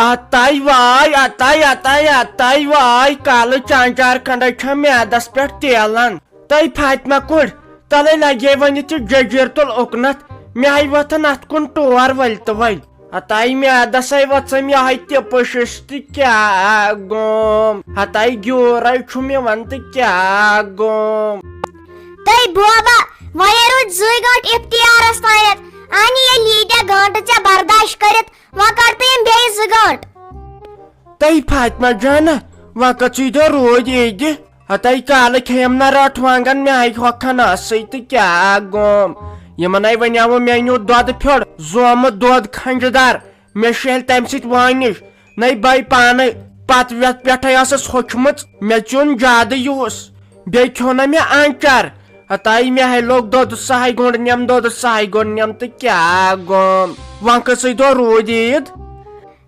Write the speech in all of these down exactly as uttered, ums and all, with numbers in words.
اتاے واے، اتاے، اتاے، اتاے واے، کالہٕ چانچار کھنڈے چھم میادس پٮ۪ٹھ تیلان۔ تہٕ فاطمہ کُڑ، تلے لگے وۄنۍ تہِ ججیٖرتُل اُکنتھ، مےٚ ہاے وۄتھان اتھ کُن ٹور ؤلۍ تہٕ ؤلۍ۔ ہتاے میادس ہاے وۄژھم یہے تہِ پشش تہٕ کیٛاہ گوم، ہتاے گیوٗرے چھُم یِوان تہٕ کیٛاہ گوم۔ تہٕ بوبا، وۄنۍ روٗدۍ زٕے گٲنٛٹہٕ افتیارس تانٮ۪تھ، اہنہِ ییٚلہِ ییٖتیٛاہ گٲنٛٹہٕ ژےٚ برداش کٔرِتھ، وۄنۍ کر تہٕ یِم بیٚیہِ زٕ گٲنٛٹہٕ۔ تہٕ فاطمہ جانہ، وۄنۍ کٔژٕے دۄہ روٗدۍ ییٚتہِ؟ ہتاے کالہٕ کھیٚیم نہ رٹھ وانگن، مےٚ ہاے ہۄکھان ٲسٕے تہٕ کیٛاہ گوم۔ یِمن ہاے ونیاوُ، مےٚ نیوٗ دۄدٕ پھیوٚر، زومُت دۄد کھنجہِ دار، مےٚ شیہلۍ تمہِ سۭتۍ وٲنِج۔ نَے بے پانے پتہٕ وٮ۪تھ پٮ۪ٹھے ٲسٕس ہوٚچھمٕژ، مےٚ ژیوٚن زیادٕ یُہُس۔ بیٚیہِ کھیوٚو نہ مےٚ آنچار۔ ہتاے مےٚ ہاے لوٚگ دۄدٕ سہاے گوٚنٛڈ نٮ۪م، دۄدٕ سہاے گوٚنٛڈ نٮ۪م تہٕ کیٛاہ گوم۔ وۄنۍ کٔژٕے دۄہ روٗدۍ عیٖد؟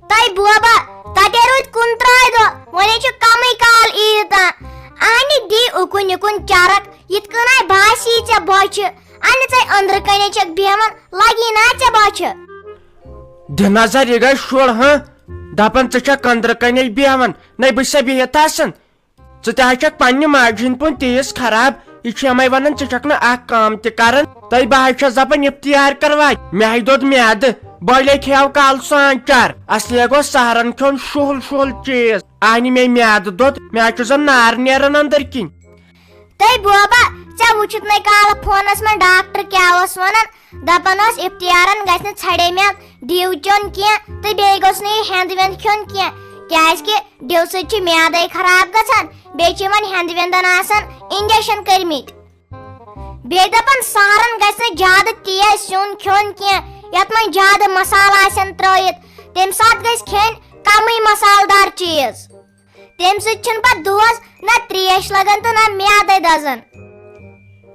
تۄہہِ بوبا، تتے روٗدۍ کُنترٛہے دۄہ، وۄنۍ چھُ کمٕے کال عیٖد تام۔ اہنہِ دی اُکُن یُکُن چرکھ، یِتھ کٔنۍ آے باسی ژےٚ بۄچھِ۔ اَنہِ ژَے أنٛدرٕ کَنے چھَکھ بیٚہوان، لَگی نا ژےٚ بۄچھِ؟ دِ نظر، یہِ گٔے شُر، ہاں؟ دَپان ژٕ چھَکھ أنٛدرٕ کَنے بیٚہوان۔ نَے بہٕ چھَسا بِہِتھ آسان؟ ژٕ تہِ حظ چھَکھ پنٛنہِ ماجہِ ہِنٛدۍ پٲٹھۍ تیٖژ خراب۔ یہِ چھِ یِمَے وَنان، ژٕ چھَکھ نہٕ اَکھ کٲم تہِ کَران۔ تَے بہٕ حظ چھَس دَپان، اِفتِیار کَر واتہِ؟ مےٚ ہَے دوٚد میٛادٕ۔ بۄلے کھیٚیاو کالہٕ سُہ آنٛچار۔ اَصلی گوٚو سحرَن کھیوٚن شُہُل شُہُل چیٖز۔ اَہنہِ مے میٛادٕ دوٚد، مےٚ حظ چھُ زَن نار نیران أنٛدٕرۍ کِنۍ۔ تہٕ بوبا، ژےٚ وُچھُتھ نے کالہٕ فونس منٛز ڈاکٹر کیٛاہ اوس ونان؟ دپان اوس افتیارن گژھِ نہٕ ژھڑے میٛادٕ ڈیو چیوٚن کینٛہہ تہٕ بیٚیہِ گوٚژھ نہٕ یہِ ہٮ۪نٛد وٮ۪نٛد کھیوٚن کینٛہہ، کیٛازِ کہِ ڈیو سۭتۍ چھُ میٛادے خراب گژھان، بیٚیہِ چھِ یِمن ہٮ۪نٛد وٮ۪نٛدن آسان انجیکشن کٔرمٕتۍ۔ بیٚیہِ دپان سحرن گژھِ نہٕ زیادٕ تیز سیُن کھیوٚن کینٛہہ، یتھ منٛز زیادٕ مسالہٕ آسن ترٲیِتھ، تمہِ ساتہٕ گژھِ کھیٚنۍ کمٕے مسالہٕ دار چیٖز۔ تمہِ سۭتۍ چھُنہٕ پتہٕ دۄہس نہ تریش لگان تہٕ نہ میادے دزان۔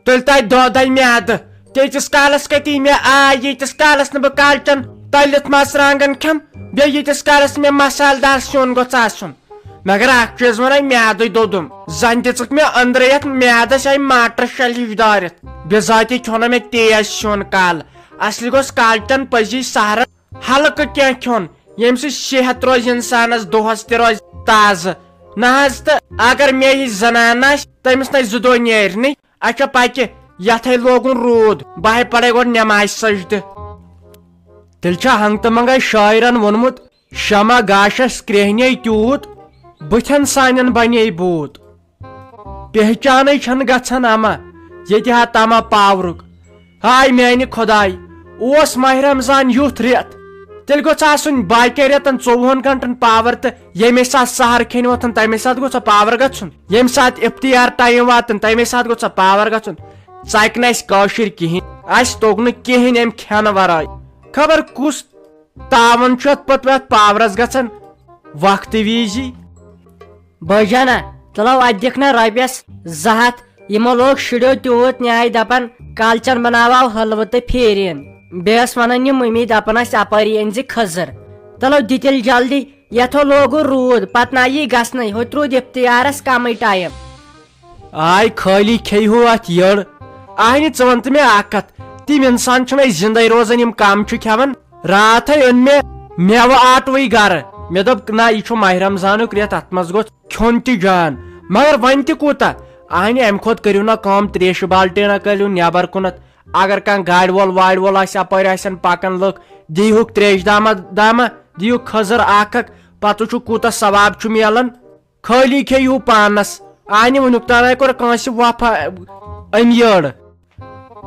تیٚلہِ تۄہہِ دۄدے میادٕ، تیٖتِس کالس کتی مےٚ آے، ییٖتِس کالس نہٕ بہٕ کالچن تٔلِتھ مرژٕوانٛگن کھٮ۪م، بیٚیہِ ییٖتِس کالس مےٚ مسالہٕ دار سیُن گوٚژھ آسُن۔ مگر اکھ چیٖز ونے، میادٕے دوٚدُم۔ زن دِژٕکھ مےٚ أنٛدرے یتھ میادس آیہِ ماٹر شل ہِش دٲرِتھ۔ بِذاتی کھیوٚو نہٕ مےٚ تیز سیُن کالہٕ۔ اصلی گوٚژھ کالچن پٔزی سحرن ہلکہٕ کینٛہہ کھیوٚن، ییٚمہِ سۭتۍ صحت روزِ انسانس، دۄہس تہِ روزِ تازٕ۔ نہ حظ، تہٕ اگر مےٚ ہِش زنان آسہِ، تٔمِس نَے زٕ دۄہ نیرنٕے۔ اچھا پکہِ، یتھے لوگُن روٗد، بہٕ ہے پرے گۄڈٕ نٮ۪مازِ سجدٕ۔ تیٚلہِ چھا ہنٛگتہٕ منٛگے شٲعرن ووٚنمُت، شمع گاشس کرٛیہنے تیوٗت، بٕتھٮ۪ن سانٮ۪ن بنے بوٗت۔ پہچانٕے چھَنہٕ گژھان اما، ییٚتہِ ہا تما پاورُک۔ ہاے میانہِ خۄداے، اوس ماہِ رمضان یُتھ رٮ۪تھ، تیٚلہِ گوٚژھ آسُن باقین رٮ۪تن ژوٚوُہن گھنٹن پاور تہٕ ییٚمے ساتہٕ سحر کھیٚنہِ وۄتھُن، تمے ساتہٕ گوٚژھ پاور گژھُن، ییٚمہِ ساتہٕ افطیار ٹایم واتُن، تمے ساتہٕ گوٚژھ پاور گژھُن۔ ژکہِ نہٕ اسہِ کٲشِر کِہینۍ، اسہِ توٚگ نہٕ کِہینۍ امہِ کھٮ۪نہٕ ورٲے۔ خبر کُس تاوان چھُ اتھ پتہٕ اتھ پاورس گژھان وقتہٕ وِزی۔ بٲجانہ، تُلو اتھ دِکھ نہ رۄپیس زٕ ہتھ، یِمو لوگ شُریو تیوٗت نیاے دپان کالچن بناوو حلوٕ تہٕ پھیرِن۔ بیٚیہِ ٲس ونان یہِ مٔمی دپان ٲسۍ اپٲری أنۍ زِ کھٔزٕر۔ تُلو دِ تیٚلہِ جلدی، یتھو لوگُن روٗد، پتہٕ نہ یی گژھنٕے، ہوٚتہِ روٗد افتیارس کمٕے ٹایم۔ آے خٲلی کھیٚیہِ ہو اتھ یٔڑ۔ آہنہِ، ژٕ وَن تہٕ مےٚ اکھ کتھ، تِم انسان چھِنہٕ أسۍ زِندَے روزان، یِم کم چھِ کھٮ۪وان؟ راتھے اوٚن مےٚ مٮ۪وٕ آٹوٕے گرٕ، مےٚ دوٚپ، نہ، یہِ چھُ ماہِ رمضانُک رٮ۪تھ، اتھ منٛز گوٚژھ کھیوٚن تہِ جان۔ مگر وۄنۍ تہِ کوٗتاہ؟ آہنہِ، امہِ کھۄتہٕ کٔرِو نہ کٲم، تریشہِ بالٹیٖنہ کٔرِو نٮ۪بر کُنتھ۔ اگر کانٛہہ گاڑِ وول واڑِ وول آسہِ، اپٲرۍ آسن پکان لُکھ، دیٖہُکھ تریشہِ دامہ دامہ، دیٖہُکھ کھٔزٕر اکھ اکھ، پتہٕ وٕچھِو کوٗتاہ ثواب چھُ میلان۔ خٲلی کھیٚیِو پانس۔ آہنہِ، وٕنیُک تام کوٚر کٲنٛسہِ وفا أمۍ یٔڑ۔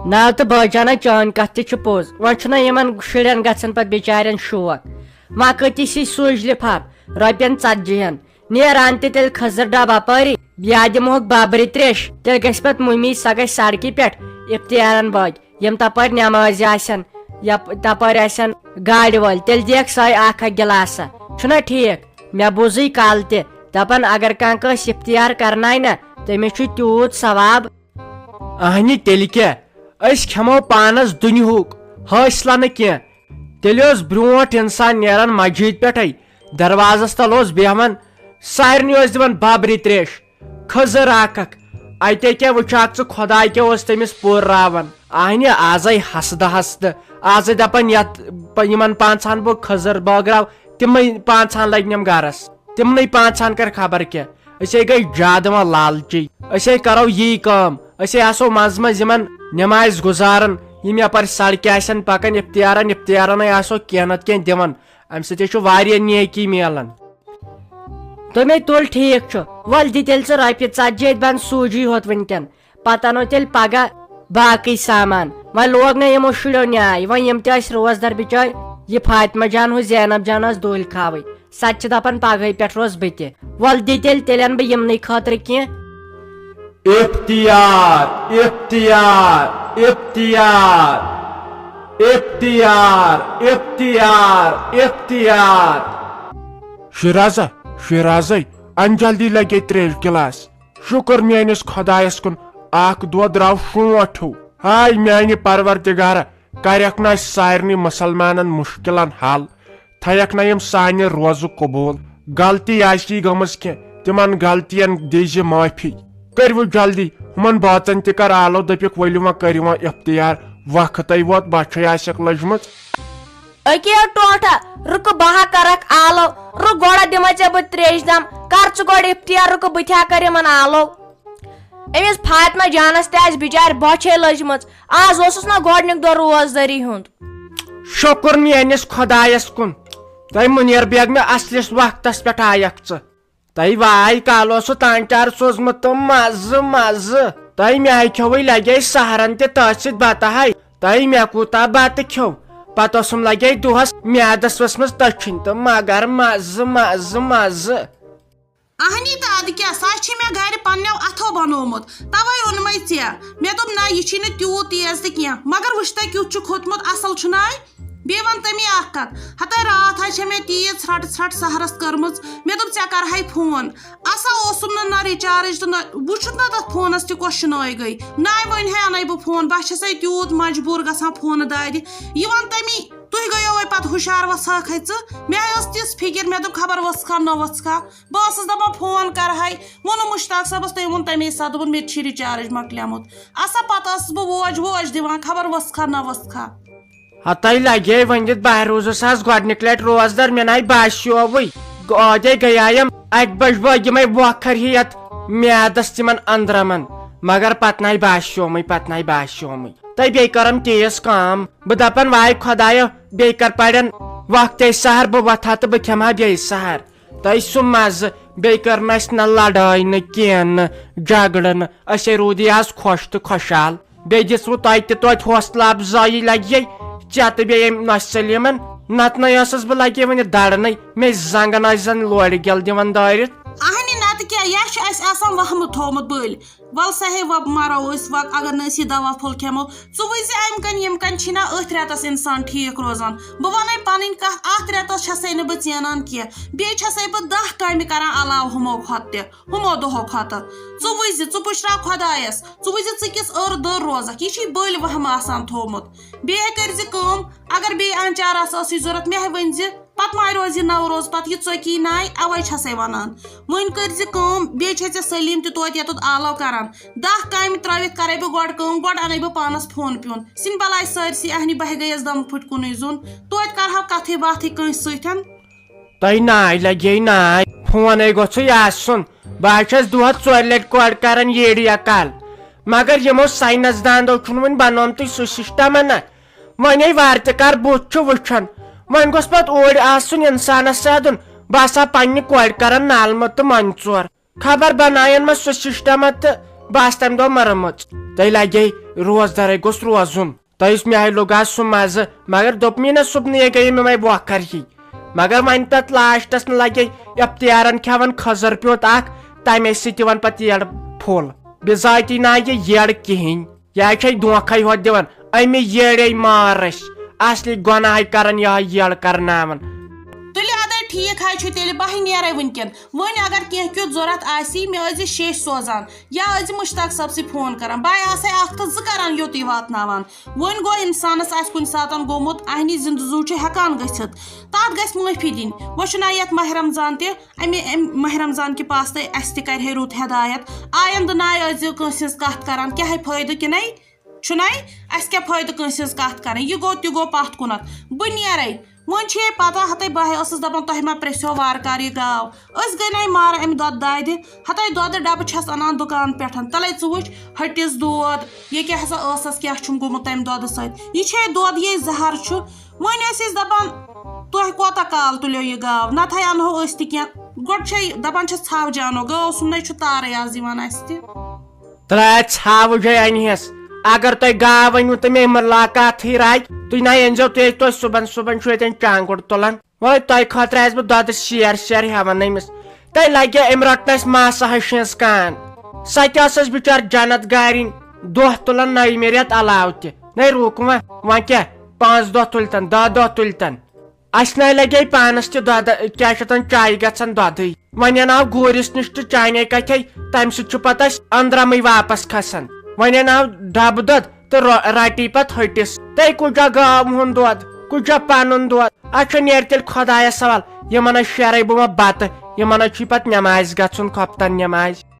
ناو تہٕ بٲجانہ، چٲنۍ کتھ تہِ چھِ پوٚز۔ وۄنۍ چھُنہ یِمن شُرٮ۪ن گژھان پتہٕ بِچارٮ۪ن شوق۔ وۄنۍ کۭتِس یی سوٗجۍ لفاف؟ رۄپین ژتجی ہن۔ نیر ان تہِ تیٚلہِ کھٔزٕر ڈبہٕ اپٲری، یا دِمہوکھ ببرِ تریش۔ تیٚلہِ گژھِ پتہٕ مُمی، سۄ گژھِ سڑکہِ پٮ۪ٹھ افتیارن بٲگۍ۔ یِم تپٲرۍ نٮ۪مازِ آسن، یا تپٲرۍ آسن گاڑِ وٲلۍ، تیٚلہِ دِیکھ سۄے اکھ اکھ گِلاسہ۔ چھُنہ ٹھیٖک؟ مےٚ بوٗزٕے کالہٕ تہِ، دپان اگر کانٛہہ کٲنٛسہِ افتیار کرناوِ نہ، تٔمِس چھُ تیوٗت ثواب۔ اہنہِ، تیٚلہِ کیٛاہ؟ أسۍ کھٮ۪مو پانس دُنیہُک، حٲصلہ نہٕ کینٛہہ۔ تیٚلہِ اوس برونٛٹھ انسان نیران مسجد پٮ۪ٹھے، دروازس تل اوس بیہوان، سارنٕے اوس دِوان ببرِ تریش۔ کھٔزٕر اکھ اکھ۔ اتے کیٛاہ وٕچھکھ ژٕ، خۄداے کیٛاہ اوس تٔمِس پوٚر راوان۔ آہنہِ، آزے ہسدٕ ہسدٕ، آزے دپان یتھ پ-، یِمن پانٛژہن بہٕ کھٔزٕر بٲگراو، تِمے پانٛژہن لگنم گرس، تِمنٕے پانٛژہن کر خبر کیٛاہ۔ أسے گٔے زیادٕ وۄنۍ لالچی۔ أسے کرو یی کٲم، أسے آسو منٛزٕ منٛزٕ یِمن نمازِ گُزاران، یِم یپٲرۍ سڑکہِ آسن پکان، افتیارن افتیارنے آسو کینٛہہ نتہٕ کینٛہہ دِوان۔ امہِ سۭتۍ چھُ واریاہ نیکی میلان۔ تہٕ مےٚ تُل، ٹھیٖک چھُ، وَلہٕ دِ تیٚلہِ ژٕ رۄپیہِ ژتجی، بہٕ اَنہٕ سوٗجی ہوت وٕنکٮ۪ن، پتہٕ اَنو تیٚلہِ پگاہ باقٕے سامان۔ وۄنۍ لوگ نہ یِمو شُریو نیاے، وۄنۍ یِم تہِ ٲسۍ روزدر بِچٲرۍ، یہِ فاطمہ جان ہُہ زینب جان ٲس دُہلۍ کھاوٕنۍ، سۄ تہِ چھِ دپان پگہٕے پٮ۪ٹھ روزٕ بہٕ تہِ۔ وَلہٕ دِ تیٚلہِ، تیٚلہِ اَنہٕ بہٕ یِمنٕے خٲطرٕ کینٛہہ۔ افتیار، افتیار، افتیار، افتیار، افتیار، افتیار۔ شیرازہ، شیرازے، ان جلدی لگے تریش گلاس۔ شکر میٲنِس خۄدایس کُن، اکھ دۄہ درٛاو شونٛٹھ ہیوٗ۔ ہاے میانہِ پروردگارا، کرکھ نہ اسہِ سارنٕے مسلمانن مشکلن حل، تھایکھ نہ یِم سانہِ روزٕ قبول۔ غلطی آسی گٔمٕژ کینٛہہ، تِمن غلطین دیٖزِ معٲفی۔ کٔرِو جلدی، ہُمن بٲژن تہِ کر آلو، دٔپِکھ ؤلِو وۄنۍ کٔرِو وۄنۍ افتیار، وقتٕے ووت، بۄچھے آسٮ۪کھ لٔجمٕژ۔ أکیٛاہ ٹوٹھا، رُکہٕ بہٕ ہا کرکھ آلو، رُک گۄڈٕ دِمے ژےٚ بہٕ تریشہِ دم، کر ژٕ گۄڈٕ افتیار، رُکہٕ بہٕ تہِ ہا کرٕ یِمن آلو۔ أمِس فاطمہ جانس تہِ آسہِ بِچارِ بۄچھے لٔجمٕژ، آز اوسُس نہ گۄڈٕنیُک دۄہ روزدٔری ہُنٛد۔ شُکر میٲنِس خۄدایس کُن، تۄہہِ مُنیر بیگ مےٚ اصلِس وقتس پٮ۪ٹھ آیکھ ژٕ۔ تۄہہِ واے کالہٕ اوسُو تانچار سوٗزمُت تہٕ مزٕ مزٕ۔ تۄہہِ مےٚ کھیوٚوٕے لگے سحرن تہِ تٔتھۍ سۭتۍ بتہٕ ہاے۔ تۄہہِ مےٚ کوٗتاہ بتہٕ کھیوٚو۔ پتہٕ اوسُم لگے دۄہس میادس ؤژھمٕژ تٔچھِنۍ تہٕ مگر مزٕ مزٕ مزٕ۔ اہنی تہٕ ادٕ کیٛاہ، سۄ چھِ مےٚ گرِ پننیو اتھو بنوومُت، توے اوٚنمے ژےٚ۔ مےٚ دوٚپ نہ، یہِ چھی نہٕ تیوٗت تیز تہِ کینٛہہ، مگر وٕچھ تہ کیُتھ چھُ کھوٚتمُت، اصل چھُنہ؟ بیٚیہِ وَن تہٕ مےٚ اَکھ کَتھ، ہَتاے راتھ حظ چھےٚ مےٚ تیٖژ ژھرٛٹہٕ ژھرٛٹہٕ سحرَس کٔرمٕژ، مےٚ دوٚپ ژےٚ کَرٕہَے فون۔ اَسا اوسُم نہٕ نہ recharge تہٕ نہ وٕچھُتھ نہ تَتھ فونَس تہِ کۄس شِنٲے گٔے۔ نہ وۄنۍ ہے اَنَے بہٕ فون، بہٕ چھَسَے تیوٗت مجبوٗر گژھان فونہٕ دادِ۔ یہِ وَن تہٕ مےٚ، تُہۍ گٔیو وۄنۍ پَتہٕ ہُشار وۄژھاکھَے ژٕ؟ مےٚ ہے ٲس تِژھ فِکِر، مےٚ دوٚپ خبر وۄژھکھا نہ وۄژھکھا۔ بہٕ ٲسٕس دَپان فون کَرٕہَے، ووٚنُم مُشتاق صٲبَس، تٔمۍ ووٚن تَمے ساتہٕ، دوٚپُن مےٚ تہِ چھِ recharge مۄکلیٛومُت۔ اَسا پَتہٕ ٲسٕس بہٕ ووج ووج دِوان، خبر وۄژھکھا نہ وۄژھکھا۔ ہتاے لگے وۄنۍ دِتھ بہروزس آز گۄڈنِک لٹہِ روزدر، مےٚ ناے باسیووٕے۔ عادے گٔیایم اکہِ بجہِ بٲگۍ یِمے وۄکھر ہی یتھ میادس تِمن أنٛدرمن، مگر پتہٕ ناے باسیومٕے، پتہٕ ناے باسیومٕے۔ تہٕ بیٚیہِ کٔرٕم تیز کٲم، بہٕ دپان واے خۄدایو، بیٚیہِ کر پرن وقتے سحر، بہٕ وۄتھٕ ہا تہٕ بہٕ کھٮ۪مہٕ ہا بیٚیہِ سحر۔ تۄہہِ سُہ مزٕ، بیٚیہِ کٔر نہٕ اسہِ نہ لڑٲے نہٕ کینٛہہ نہٕ جھگڑٕ نہٕ، أسے روٗدی آز خۄش تہٕ خۄشحال۔ بیٚیہِ دِژوٕ تۄہہِ تہِ توتہِ حوصلہٕ افزٲیی لگہِ ہے ژےٚ تہٕ بیٚیہِ أمۍ نۄشہِ سلیمن، نتہٕ نے ٲسٕس بہٕ لگے وُنہِ دڑنٕے، مےٚ زنگن ٲسۍ زن لورِ گٮ۪ل دِوان دٲرِتھ۔ اہنہِ نتہٕ کیٛاہ، یہِ چھُ اسہِ آسان وہمہٕ تھوومُت بٔلۍ۔ ول سا ہے، وۄنۍ مرو أسۍ، وۄنۍ اگر نہٕ أسۍ یہِ دوا پھوٚل کھٮ۪مو۔ ژٕ وٕچھ زِ امہِ کنۍ یِم کنۍ چھِنہ أتھۍ رٮ۪تس انسان ٹھیٖک روزان۔ بہٕ ونَے پنٕنۍ کتھ، اتھ رٮ۪تس چھسے نہٕ بہٕ ژینان کینٛہہ، بیٚیہِ چھسے بہٕ دہ کامہِ کران علاوٕ ہُمو کھۄتہٕ تہِ۔ ہُمو دۄہو کھۄتہٕ۔ ژٕ وٕچھ زِ، ژٕ پُشراو خۄدایس، ژٕ وٕچھ زِ ژٕ کِژھ ٲر دٔر روزکھ۔ یہِ چھُے بٔلۍ وہمہٕ آسان تھوومُت۔ بیٚیہِ ہے کٔرۍ زِ کٲم، اگر بیٚیہِ آنچارس ٲسٕے ضوٚرتھ، مےٚ ہے ؤنۍ زِ، پتہٕ ما روزِ یہِ نوروز، پتہٕ یہِ ژۄکی ناے، اوے چھسے ونان۔ وۄنۍ کٔرۍ زِ کٲم، بیٚیہِ چھے ژےٚ سلیٖم تہِ توتہِ یتُتھ آلو کران۔ دہ کامہِ ترٲوِتھ کرے بہٕ گۄڈٕ کٲم، گۄڈٕ انے بہٕ پانس فون پیوٗن۔ سِنۍ بلاے سٲرسٕے اہنہِ بہہِ گٔیس دم پھٕٹۍ کُنُے زوٚن، توتہِ کرہو کتھٕے باتھٕے کٲنٛسہِ سۭتۍ۔ تۄہہِ ناے لگے ناے، فونٕے گوٚژھُے آسُن۔ بہٕ حظ چھَس دۄہس ژورِ لٹہِ کورِ کران ییٖڈیا کال، مگر یِمو ساینس داندو چھُنہٕ وُنہِ بنومتُے سُہ سسٹما نہ۔ وۄنۍ ہے وارٕ تہِ کر بُتھ چھُ وٕچھان، وۄنۍ گوٚژھ پتہٕ اوٗرۍ آسُن انسانس سادُن۔ بہٕ آسہٕ ہا پننہِ کورِ کران نالہٕ مٔت تہٕ منہِ ژور۔ خبر بناین ما سُہ سسٹما تہٕ بہٕ آسہٕ تمہِ دۄہ مٔرمٕژ۔ تۄہہِ لگے روزدرے گوٚژھ روزُن۔ تۄہہِ یُس مےٚ ہے لوٚگ آز سُہ مزٕ، مگر دوٚپ مےٚ نہ صُبنٕے گٔیے مےٚ وۄنۍ وۄکھر ہی۔ مگر وۄنۍ تتھ لاسٹس نہٕ لگے افتیارن کھٮ۪وان کھٔزٕر پیوٗنت اکھ، تمے سۭتۍ یِوان پتہٕ یٔڑ پھوٚل۔ بِذاتی نہ یہِ یٔڑ کِہینۍ، یہِ ہے چھے دھوکھے ہوت دِوان۔ امی یٔڑے مار أسۍ، اصلی گۄناہے کران یِہے یٔڑ کرناوان۔ تُلہِ ادے، ٹھیٖک حظ چھُ، تیٚلہِ بہٕ ہے نیرے وٕنکٮ۪ن۔ وۄنۍ اگر کینٛہہ کیُتھ ضوٚرتھ آسی، مےٚ ٲسۍ زِ شیٚش سوزان یا ٲسۍ زِ مُشتاق صٲبسٕے فون کران، بہٕ ہے آسے اکھ تہٕ زٕ کران یوٚتُے واتناوان۔ وۄنۍ گوٚو، انسانس آسہِ کُنہِ ساتن گوٚمُت، اہنی زندٕ زُو چھُ ہٮ۪کان گٔژھِتھ، تتھ گژھِ معٲفی دِنۍ۔ وۄنۍ چھُنہ یتھ ماہِ رمضان تہِ، امہِ، امہِ ماہِ رمضان کہِ پاستے اسہِ تہِ کرِ ہے رُت ہدایت۔ آیندٕ ناے ٲسۍ زِ کٲنٛسہِ ہٕنٛز کتھ کران، کیٛاہ ہے فٲیدٕ کِنے؟ چھُنَے؟ اَسہِ کیٛاہ فٲیدٕ کٲنٛسہِ ہٕنٛز کَتھ کَرٕنۍ؟ یہِ گوٚو تہِ گوٚو پَتھ کُنَتھ۔ بہٕ نیرَے، وۄنۍ چھے پتہ، ہتے بہٕ ٲسٕس دپان تۄہہِ ما پرٛژھیو وارٕ کارٕ یہِ گاو۔ أسۍ گٔے نَے مارٕ اَمہِ دۄدٕ دادِ۔ ہتے دۄدٕ ڈبہٕ چھَس اَنان دُکان پٮ۪ٹھ، تَلَے ژٕ وٕچھ، ۂٹِس دود، یہِ کیٛاہ سا ٲسَس، کیٛاہ چھُم گوٚمُت تَمہِ دۄدٕ سۭتۍ۔ یہِ چھے دۄد، یے زہر چھُ۔ وۄنۍ ٲسۍ أسۍ دَپان، تۄہہِ کوتاہ کال تُلیو یہِ گاو، نَتہٕ ہے اَنہو أسۍ تہِ کینٛہہ۔ گۄڈٕ چھے دَپان چھَس، ژھاو جانو، گٲو سُنٛدے چھُ تارَے آز یِوان اَسہِ تہِ۔ تہٕ ژھاوٕ جاے اَنہِ ہٮ۪س۔ اگر تۄہہِ گاو أنِو تہٕ مے مُلاقاتٕے راے، تُہۍ نَے أنۍزیو تیٚلہِ توتہِ صُبحن، صُبحن چھُ ییٚتٮ۪ن چانٛگُڑ تُلان۔ وۄنۍ تۄہہِ خٲطرٕ آسہِ بہٕ دۄدٕ شیر شیر ہٮ۪وان أمِس۔ تۄہہِ لگہِ أمۍ رٹنس ماسہٕ ہشہِ ہٕنٛز کان۔ سۄ تہِ ٲسٕس بِچٲر جنت گارِنۍ، دۄہ تُلان نٔیمہِ رٮ۪تھ علاوٕ تہِ۔ نَے روٗکھ وۄنۍ، وۄنۍ کیٛاہ؟ پانٛژھ دۄہ تُلتن، دَہ دۄہ تُلتن۔ اَسہِ نَے لگے پانس تہِ دۄدٕ، کیٛاہ چھِ تَتھ، چایہِ گژھان دۄدٕے۔ وۄنۍ اَنہٕ ہاو گوٗرِس نِش تہٕ چانے کتھے، تَمہِ سۭتۍ چھُ پتہٕ اَسہِ أنٛدرمٕے واپس کھسان۔ وۄنۍ اَنہٕ ہاو ڈبہٕ دۄد تہٕ رو-، رٹی پتہٕ ۂٹِس۔ تۄہہِ کُجا گاو ہُنٛد دۄد، کُجا پنُن دۄد؟ اچھا، نیرِ تیٚلہِ خۄدایس حوال۔ یِمن حظ شیرے بہٕ وۄنۍ بتہٕ، یِمن حظ چھُے پتہٕ نٮ۪مازِ گژھُن، خۄفتن نٮ۪مازِ۔